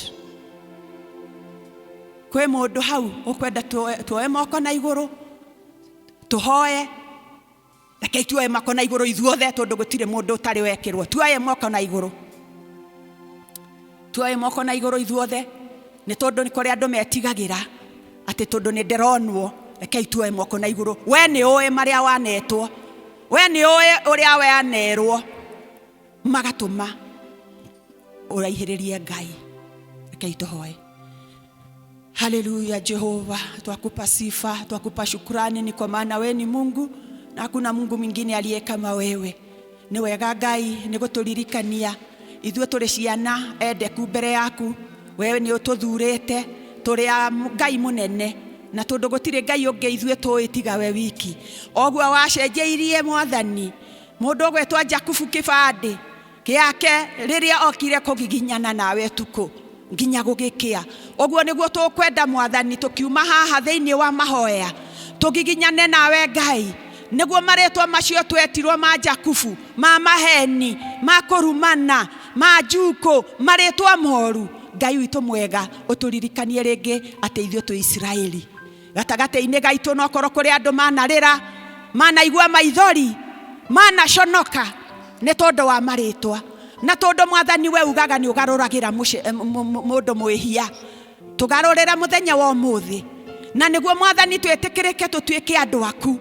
Kwĩ mũndũ hau ũkwenda tuoe moko na igũrũ tũhoe? Rekei tuoe moko na igũrũ ithuothe tondũ gũtirĩ mũndũ ũtarĩ wekĩrwo. Tuoe moko na igũrũ, tuoe moko na igũrũ ithuothe nĩ tondũ nĩ kũrĩ andũ metigagĩra atĩ tondũ nĩ ndĩronwo. Rekei tuoe moko na igũrũ. We nĩ ũĩ marĩa wanetwo, we nĩ ũĩ ũrĩa wanerwo magatũma ũraihĩrĩrie Ngai. Rekei tũhoe. Haleluya. Jehova, twakupa sifa, twakupa shukrani, ni kwa maana we ni Mungu na hakuna Mungu mwingine aliye kama wewe. Nĩ wega Ngai nĩ gũtũririkania ithuĩ tũrĩ ciana endeku mbere yaku. Wewe nĩ ũtũthurĩte tũrĩ a Ngai mũnene, na tondũ gũtirĩ Ngai ũngĩ ithuĩ tũĩ tiga we wiki. Oguo wacenjeirie Mwathani mũndũ ũgwĩtwo Jakubu kĩbandĩ gĩake rĩrĩa okire kũgiginyana nawe tukũ nginya gũgĩkĩa. Ũguo nĩguo tũkwenda Mwathani tũkiuma haha thĩinĩ wa mahoya tũgiginyane nawe Ngai, nĩguo marĩtwa macio twetirwo ma Jakubu, ma maheni, ma kũrumana, ma njukũ, marĩtwa moru. Ngai witũ mwega, ũtũririkanie rĩngĩ atĩ ithuĩ twĩ Isiraeli. Gatagatĩ-inĩ gaitũ nokorwo kũrĩ andũ manarĩra, manaigua maithori, manaconoka nĩ tondũ wa marĩtwa, na tondũ Mwathani we ugaga nĩ ũgarũragĩra mũndũ mwĩhia, tũgarũrĩre mũthenya wa ũmũthĩ, na nĩguo Mwathani twĩtĩkĩrĩke tũtuĩke andũ aku.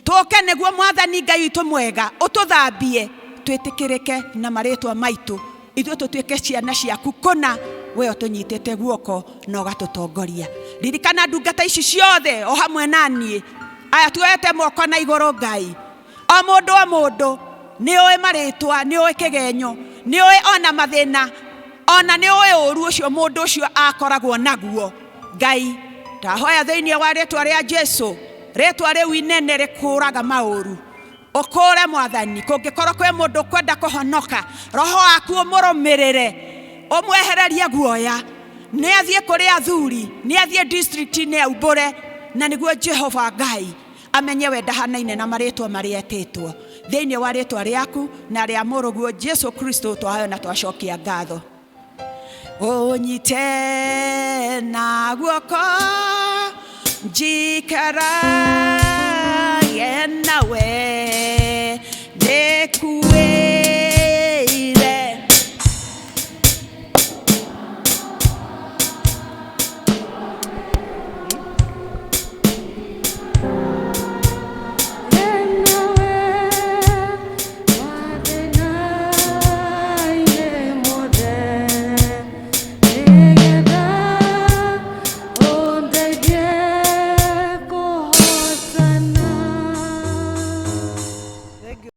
Tũke nĩguo Mwathani Ngai witũ mwega ũtũthambie twĩtĩkĩrĩke na marĩtwa maitũ, ithuĩ tũtuĩke ciana ciaku kũna, we ũtũnyitĩte guoko na ũgatũtongoria. Ririkana ndungata ici ciothe o hamwe na niĩ, aya tuoete moko na igũrũ Ngai. O mũndũ o mũndũ nĩ ũĩ marĩtwa, nĩ ũĩ kĩgenyo, nĩ ũĩ ona mathĩna, ona nĩ ũĩ ũru ũcio mũndũ ũcio akoragwo naguo. Ngai, ndahoya thĩinĩ wa rĩtwa rĩa Jesu, rĩtwa rĩu inene rĩkũraga maũru, ũkũre Mwathani. Kũngĩkorwo kwĩ mũndũ ũkwenda kũhonoka, roho waku ũmũrũmĩrĩre, ũmwehererie guoya, nĩ athiĩ kũrĩ athuri, nĩ athiĩ district-inĩ aumbũre, na nĩguo Jehova Ngai amenye we ndahanaine na marĩtwa marĩa etĩtwo. Thĩinĩ wa rĩtwa rĩaku na rĩa mũrũguo Jesu Kristo twahoya na twacokia ngatho. Ũnyite na guoko njikarage nawe.